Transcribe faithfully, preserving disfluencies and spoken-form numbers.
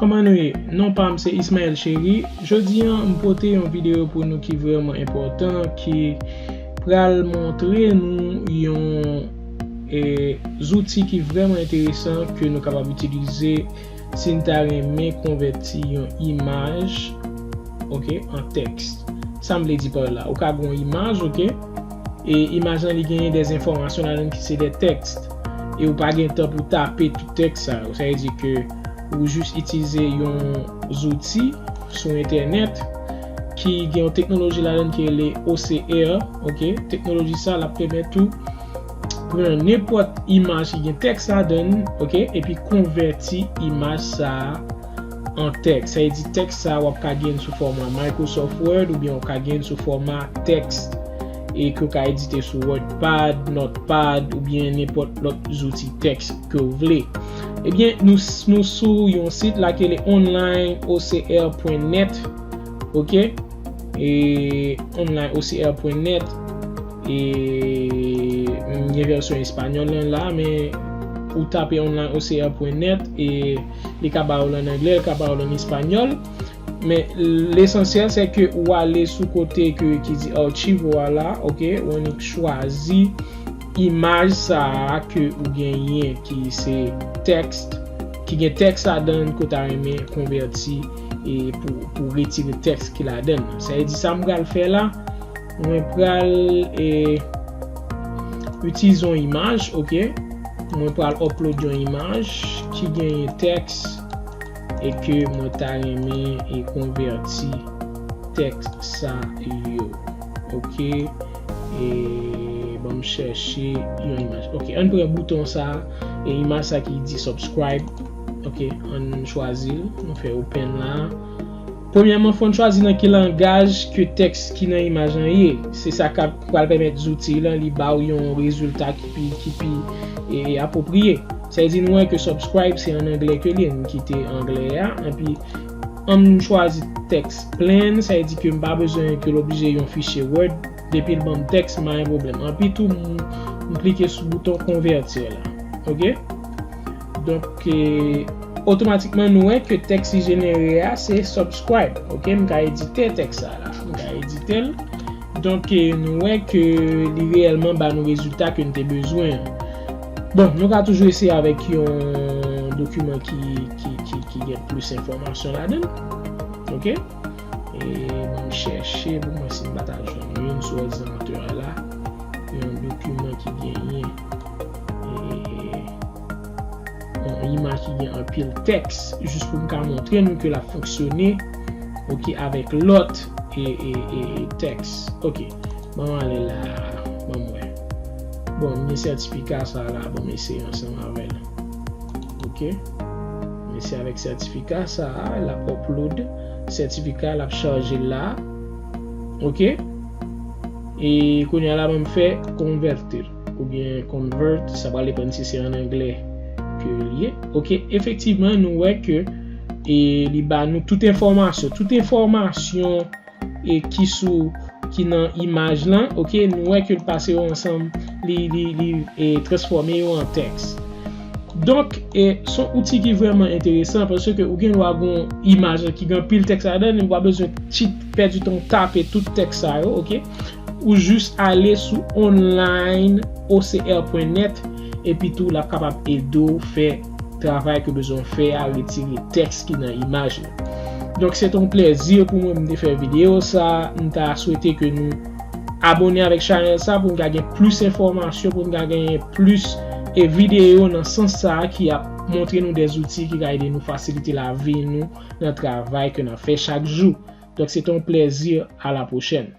Kòman nou ye? Non pa m se Ismaël Chéry. Jodi a, m pote yon videyo pou nou ki vrèman enpòtan, ki pral montre nou yon, e, zouti ki vrèman enteresan ke nou kapab itilize si n ta renmen konvèti yon imaj, ok, an tèks. Sa m vle di pa la, ou ka gen yon imaj, ok, e imaj lan li genyen de enfòmasyon ladan ki se de tèks. E ou pa gen tan pou tape tout tèks sa yo. Sa vle di ke ou jis itilize yon zouti sou entènèt ki gen yon teknoloji ladan ki rele O C R, ok? Teknoloji sa l ap pèmèt ou pran nenpòt imaj ki gen tèks ladan, ok? Epi konvèti imaj sa a an tèks. Sa vle di tèks sa a w ap ka gen sou fòma Microsoft Word oubyen w ka gen sou fòma tèks e ke w ka edite sou WordPad, Notepad oubyen nenpòt lòt zouti tèks ke w vle. Ebyen, nou, nou sou yon sit la ki rele online O C R pwen net, ok? E online O C R pwen net, e m gen vèsyon espanyòl lan la, men ou tape online O C R pwen net, e li ka ba w l an anglè, li ka ba w l an espanyòl. Men lesansyèl, se ke ou ale sou kote ke, ki di archivo a la, ok? Ou annik chwazi imaj sa a ke ou genyen, ki se tèks, ki gen tèks ladan l ke w ta renmen konvèti e pou, pou retire tèks ki ladan l. Sa vle di sa m pral fè la, mwen pral, e, itilize yon imaj, ok? Mwen pral upload yon imaj ki genyen tèks e ke mwen ta renmen e konvèti tèks sa yo. Ok. E ban m chèche yon imaj. Ok, ann pran bouton sa, e imaj sa ki di subscribe. Ok, ann chwazi l, nou fè open la. Premyèman, fò n chwazi nan ki langaj ke tèks ki nan imaj lan ye. Se sa k ap pral pèmèt zouti lan li ba w yon rezilta ki pi, ki pi, e, apwopriye. Sa vle di nou wè ke subscribe se an anglè ke li ye, n kite anglè a, epi ann chwazi tèks plain, sa vle di ke m pa bezwen ke l oblije yon fichye Word, depi l ban m tèks, m pa gen pwoblèm. Epi tou, m, m klike sou bouton konvèti la. Ok? Donk, e, otomatikman, nou wè ke tèks li jenere a, se subscribe. Ok? M ka edite tèks sa la. M ka edite l. Donk, e, nou wè ke li reyèlman ba nou rezilta ke n te bezwen. Bon, nou ka toujou eseye avèk yon dokiman ki, ki, ki, ki gen plis enfòmasyon ladan l. Ok? E, ban m chèche pou mwen si m pa ta jwenn youn sou òdinatè a la. Yon dokiman ki genyen, e, yon imaj ki gen anpil tèks, jis pou m ka montre nou ke l ap fonksyone, ok, avèk lòt, e, e, e, e tèks. Ok, ban m ale la, ban m wè. Bon, m gen sètifika sa la, ban m eseye ansanm avè l. Ok, m eseye avèk sètifika sa, l ap upload sètifika, l ap chaje la. Ok, e kounye a la, ban m fè konvèti l. Oubyen convert, sa pral depann si se an anglè ke l ye. Ok, efektivman, nou wè ke, e, li ba nou tout enfòmasyon, tout enfòmasyon, e, ki sou, ki nan imaj lan, ok, nou wè ke l pase yo ansanm, li, li, li, e, transfòme yo an tèks. Donk, e, se yon outi ki vrèman enteresan, paske ou gen dwa gen yon imaj ki gen anpil tèks ladan l, ou pa bezwen ti pèdi tan w tape tout tèks sa yo, ok? Ou jis ale sou online O C R pwen net, epi tou l ap kapab ede w fè travay ke w bezwen fè a, retire tèks ki nan imaj lan. Donk, se te yon plèzi pou mwen m te fè videyo sa. M ta swete ke nou abòne avèk chanèl sa pou n ka gen plis enfòmasyon, pou n ka genyen plis, e, videyo nan sans sa a ki ap montre nou de zouti ki ka ede nou fasilite lavi nou nan travay ke n ap fè chak jou. Donk, se te yon plèzi. À la prochaine.